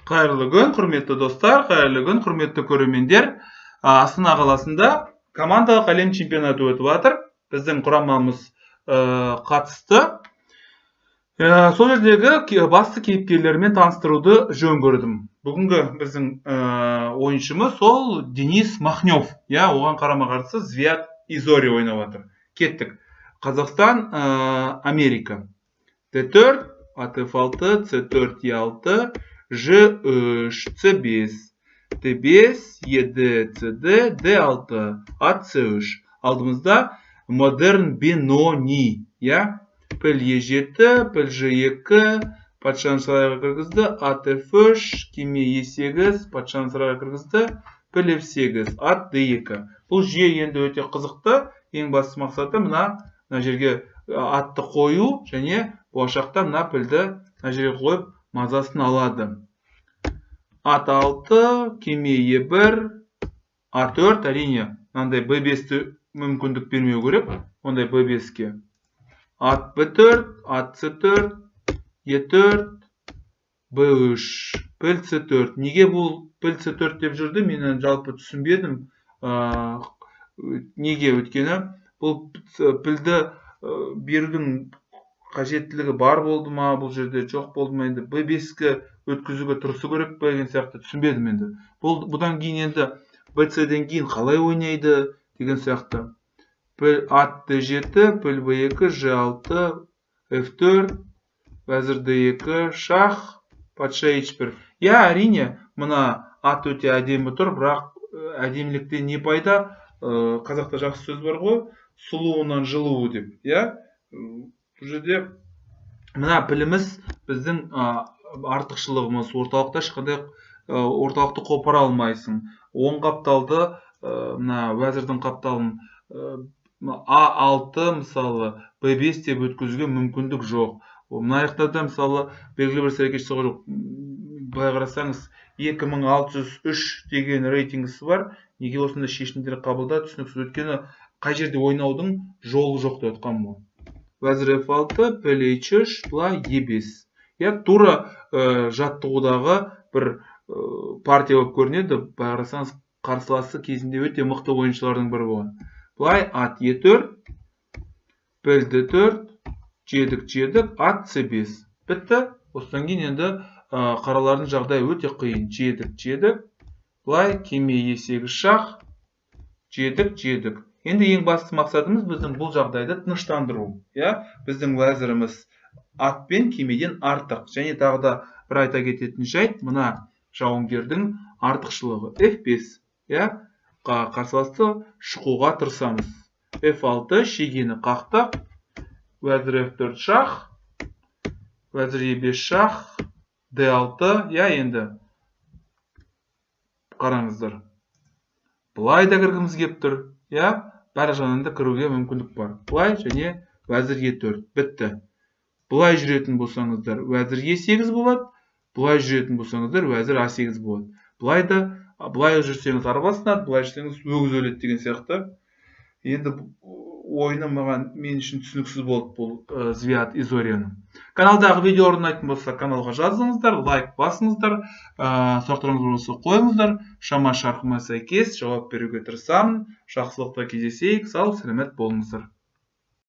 Қайырлы күн, құрметті достар, қайырлы күн, құрметті көрермендер. Астана қаласында командалық әлем чемпионаты өтіп жатыр. Біздің құрамамыз қатысты. Сол жердегі басты кейіпкерлермен таныстыруды жөн көрдім. Бүгінгі біздің ойыншымыз сол Денис Махнев. Иә, оған қарама-қарсы Звиад Изори ойнап жатыр. Кеттік. Қазақстан, Америка. Д4, ат F6, C4, E6, Ж3, С5, Д5, ЕД, ЦД, Д6, ат С3. Алдымызда модерн Бенони, иә? Піл Е7, піл Ж2, патшаны сарайға кіргізді, ат F3, кеме Е8, патшаны сарайға кіргізді, піл F8, ат Д2. Бұл жүйе енді өте қызықты. Ең басты мақсаты мына жерге атты қою және болашақта мына пілді мына жерге қойып мазасын алады. Ат 6, кеме Е1, А4, әрине, мынандай Б5-ті мүмкіндік бермеу керек, ондай Б5-ке. Ат Б4, ат С4, Е4, Б3, піл С4. Неге бұл піл С4 деп жүрді, мен енді жалпы түсінбедім. Неге? Өйткені бұл пілді берудің қажеттілігі бар болды ма, бұл жерде жоқ болды ма, енді Б5-ке өткізуге тырысу керек пе деген сияқты түсінбедім енді. Бұл бұдан кейін енді БЦ-ден кейін қалай ойнайды деген сияқты. Піл ат Д7, піл Б2, Ж6, Ф4, уәзір Д2, шах, патша H1. Иә, әрине, мына ат өте әдемі тұр, бірақ әдеміліктен не пайда? Қазақта жақсы сөз бар ғой, сұлуынан жылуы деп, иә? Бұл жерде мына піліміз біздің артықшылығымыз. Орталықта ешқандай орталықты қопара алмайсың. Оң қапталды, мына уәзірдің қапталын А6 мысалы Б5 деп өткізуге мүмкіндік жоқ. Мына жақта да мысалы белгілі бір іс-әрекет жасауға жоқ. Былай қарасаңыз 2603 деген рейтингісі бар. Неге осындай шешімдер қабылдады, түсініксіз. Өйткені қай жерде ойнаудың жолы жоқ деп жатқаным ғой. Уәзір F6, піл H3, былай E5. Иә, тура жаттығудағы бір партия болып көрінеді. Былай қарасаңыз, қарсыласы кезінде өте мықты ойыншылардың бірі болған. Былай ат Е4, піл Д4, жедік, жедік, ат С5. Бітті. Осыдан кейін енді қаралардың жағдайы өте қиын. Жедік, жедік. Былай кеме Е8 шах, жедік, жедік. Енді ең басты мақсатымыз біздің бұл жағдайды тыныштандыру. Иә, біздің уәзіріміз ат пен кемеден артық. Және тағы да бір айта кететін жайт, мына жауынгердің артықшылығы F5. Иә, қарсыласты шұқуға тырысамыз. F6 шегені қақтық. Уәзір F4 шах, уәзір E5 шах, D6. Иә, енді қараңыздар. Былай да кіргіміз кеп тұр. Иә, бәрі жағынан да кіруге мүмкіндік бар. Былай және уәзір Е4. Бітті. Былай жүретін болсаңыздар, уәзір Е8 болады. Былай жүретін болсаңыздар, уәзір А8 болады. Былай да, былай жүрсеңіз арба сынады, былай жүрсеңіз өгіз өледі деген сияқты. Енді ойыны маған, мен үшін түсініксіз болды бұл Звиад Изорияның. Каналдағы видеолар ұнайтын болса, каналға жазылыңыздар, лайк басыңыздар, сұрақтарыңыз болса қойыңыздар. Шама шарқыма сәйкес жауап беруге тырысамын. Жақсылықта кездесейік. Сау, сәлемет болыңыздар.